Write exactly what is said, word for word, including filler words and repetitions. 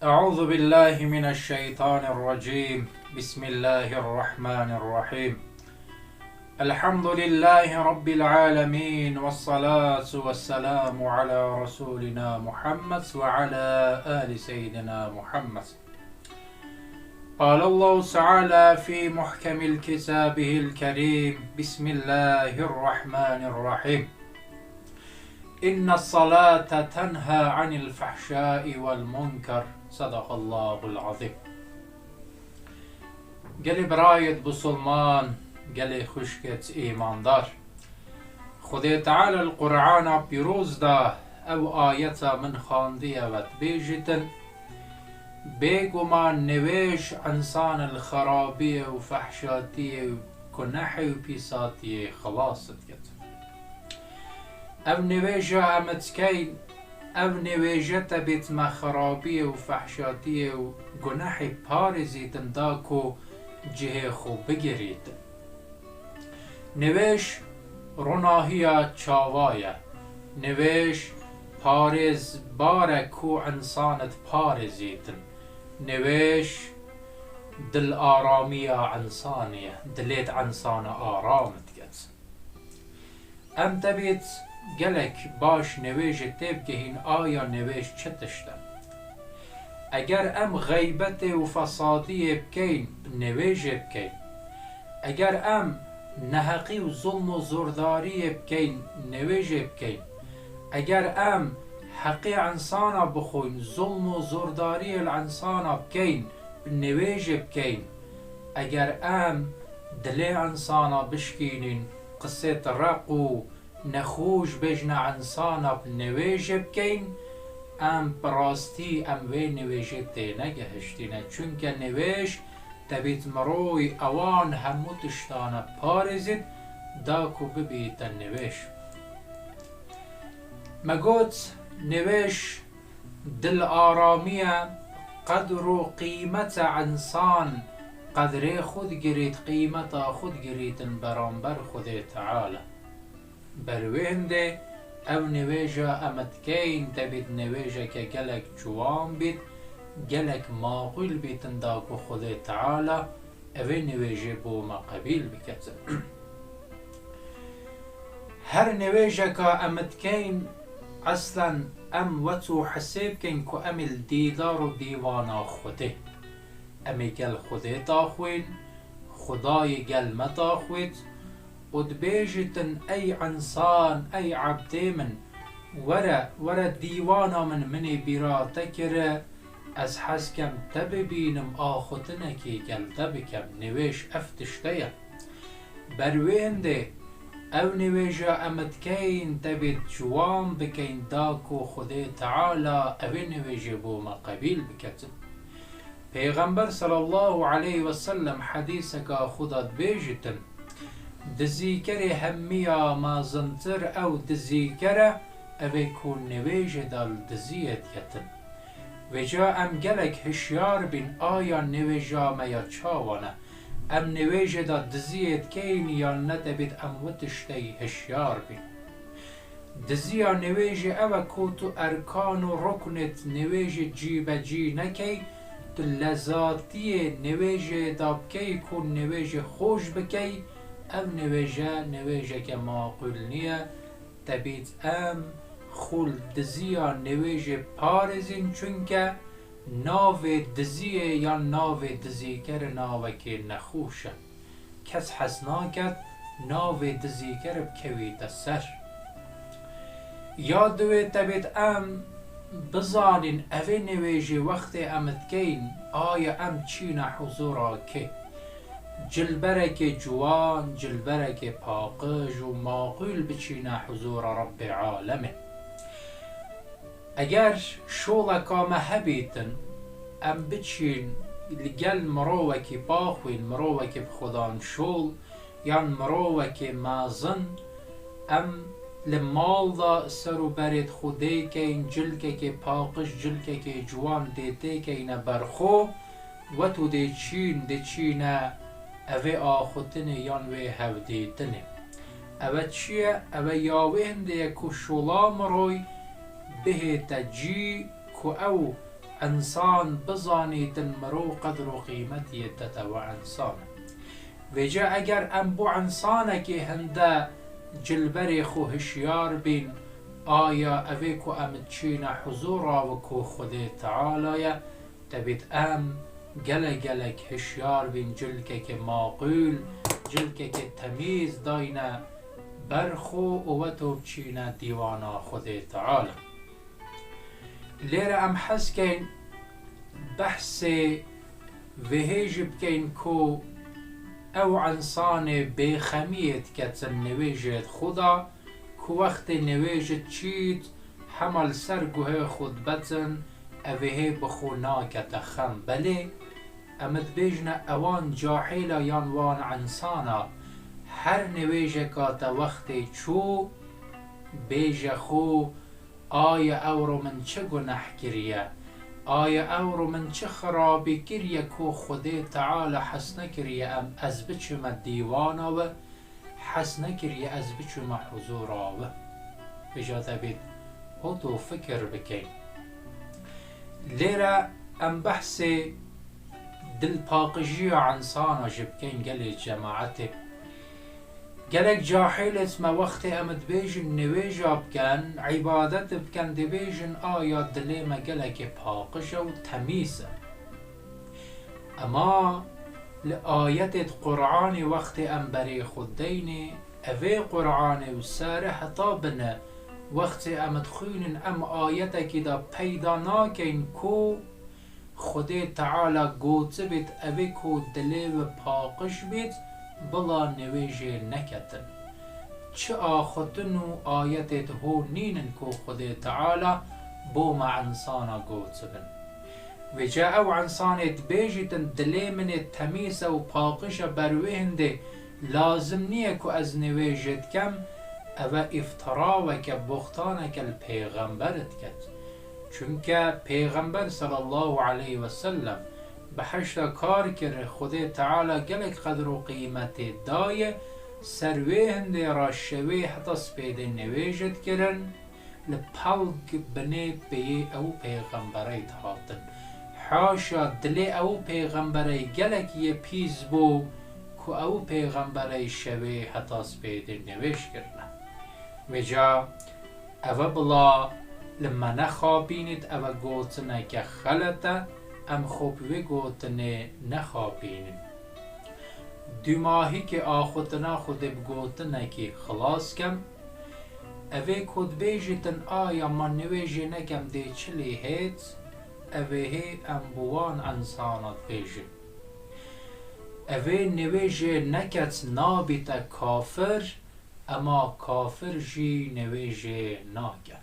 أعوذ بالله من الشيطان الرجيم. بسم الله الرحمن الرحيم. الحمد لله رب العالمين، والصلاة والسلام على رسولنا محمد وعلى آل سيدنا محمد. قال الله تعالى في محكم الكتابه الكريم: بسم الله الرحمن الرحيم. إن الصلاة تنهى عن الفحشاء والمنكر. صدق الله العظيم. Gelê birayêt Bisilman, gelê xwişkêt îmandar. Xwedê Teala li Qur'ana pîroz de ew ayeta min xandiye ve dibêjitin: Bêguman nêvêj însan li xerabiyê û fehşatiyê û gunehê û pîsatiyê xilas diket. Ev nêvêja em dikeyn, ev nêvêje tebît me xerabiyê û fehşatiyê û gunehê parêzîtin da ku cihê xwe bigirîtin. Nêvêj ronahiya çava ye. Nêvêj parêzbar e ku însan diparêzîtin. Nêvêj dilaramiya însanê ye. Dilêt însana aram diket. Em tebît gelek baş nêvêjê têbigihîn, aya nêvêj çi tişt e. Eger em xeybetê û fesadiyê bikeyn, nêvêjê bikeyn. Eger em neheqî û zulm û zordariyê bikeyn, nêvêjê bikeyn. Eger em heqê însana bixwin, zulm û zordariyê li însana bikeyn, nêvêjê bikeyn. Eger em dilê însana bişkînin, qisêt req û nexweş bêjine însana bi nêvêjê bikeyn, em bi rastî em vê nêvêjê tênegehiştîne. Çunke nêvêj tebît miroy ewan hemû tiştane parêzit da ku bibîte nêvêj. Me got, nêvêj dilaramiye, qedr û qîmete însan qedrê xwe digirît, qîmeta xwe digirîtin beramber Xwedê Teala. Ber wê hindê ev nêvêja em dikeyn, tebît nêvêjeke gelek ciwan bît, gelek maqûl bîtin da ku Xwedê Teala evê nêvêjê bo me qebîl biketin. Her nêvêjeka em dikeyn, eslen em wet û hesê bikeyn ku em ê li dîdar û dîwana Xwedê. Em ê gel Xwedê daxwîn, Xwedayê gel me daxwît û dibêjitin, ey însan, ey ebdê min, were, were dîwana min, min ê bîra te kiri, ez hez kem te bibînim, axutinekê gel te bikem, nêvêj ev tişt e ye. Ber wê hindê ev nêvêja em dikeyn, tebît ciwan bikeyn da ku Xwedê Teala evê nêvêjê bo me qebîl biketin. Pêxember sallallahu aleyhi ve sellem hedîseka xwe de dibêjitin, dizîkerê hemiya mezintir ew dizîker e, ev ê ku nêvêjê de li diziyê diketin. Vêca em gelek hişyar bîn, aya nêvêja me ya çawa ne? Em nêvêjê de diziyê dikeyn yan ne, debêt em wê tiştey hişyar bîn. Diziya nêvêjê ew e ku tu erkan û ruknêt nêvêjê cîbecî nekey, tu lezatiyê nêvêjê de bikey ku nêvêjê xweş bikey, ev nêvêje nêvêjeke maqûl niye, debêt em xwe li diziya nêvêjê parêzin, çunke navê diziyê yan navê dizîkerê navekê nexweş e. Kes hez naket navê dizîkerê bikewîte ser. Ya diwê debêt em bizanîn evê nêvêjê wextê em dikeyn, aya em çîne huzûra kê? Cilberekê ciwan, cilberekê paqij û maqûl biçîne huzûra Rebbê alemê. Eger şoleka me hebîtin, em biçîn li gel mirovekî baxwîn, mirovekî bi xudan şol, yan mirovekî mezin, em li mal de ser û berêt xwe dêkeyn, cilkekê paqij, cilkekê ciwan dê têkeyne ber xwe, wet û dê çîn, dê çîne evê axutinê yan wê hevdîtinê. Eve çi ye? Eve ya wê hindê ye ku şola miroy bihête cî ku ew Însan bizanîtin mirov qedr û qîmetiyê te te we însan e. Vêca eger em bo însanekê hinde cilberê xwe hişyar bîn, aya evê ku em çîne huzûra we ku Xwedê Teala ye, debît em gelek gelek hişyar bîn, cilkeke maqûl, cilkeke temîz dayne ber xwe û weto biçîne dîwana Xwedê Teala. Lêre em hez keyn behsê vêhê jî bikeyn ku ew însanê bêxemiyê diketin nêvêjêd xwe da, ku wextê nêvêjid çît hema li ser guhê xwe dibetin, evêhê bi xwe nakete xem. Belê, em dibêjine ewan cahîla yan wan însana, her nêvêjeka te wextê çû, bêje xwe, aya ewro min çi guneh kiriye? Aya ewro min çi xirabî kiriye ku Xwedê Teala hes nekiriye em ez biçime dîwana we, hes nekiriye ez biçime huzûra we? Vêca debît hoto fikir bikeyn. Lêre em behsê dilpaqijiya însana jî bikeyn gelê cemaetê. Gelek cahîlêt me wextê em dibêjin nêvêja bikin, îbadet bikin, dibêjin aya dilê me gelekê paqij e û temîz e. Ema li ayetêt Quranê wextê em berê xwe deynê, evê Quranê û sere heta bine, wextê em dixwînin em ayetekî de peyda nakeyn ku Xwedê Teala gotibêt evê ku dilê we paqij bêt, bila nêvêjê neketin. Çi axutin û ayetêt hûn nînin ku Xwedê Teala bo me însana gotibin. Vêca ew însanê dibêjîtin dilê min ê temîz e û paqij e ber wê hindê lazim niye ku ez nêvêjê dikem, eve îftira weke, boxtaneke li pêxember diket. Çunke Pêxember sallallahu aleyhi ve sellem bi heşta kar kir, Xwedê Teala gelek qedr û qîmetê daye, ser wê hindê re şevê heta spêdê nêvêjê dikirin, li pelg binê peyê ew pêxemberey dihatin. Haşa dilê ew pêxemberey gelek yê pîs bû ku ew pêxemberey şevê heta spêdê nêvêj kirine. Vêca eve bila li me nexapînît, eve gotineke xelet e, em xwe bi wê gotinê nexapînin. Dûmahîkê axutina xwe dê bi gotinekî xilas kem. Evê ku dibêjîtin aya ma nêvêjê nekem dê çi lê hêt, evê hê em bi wan însana dibêjin. Evê nêvêjê neket nabîte kafir, ema kafir jî nêvêjê nake.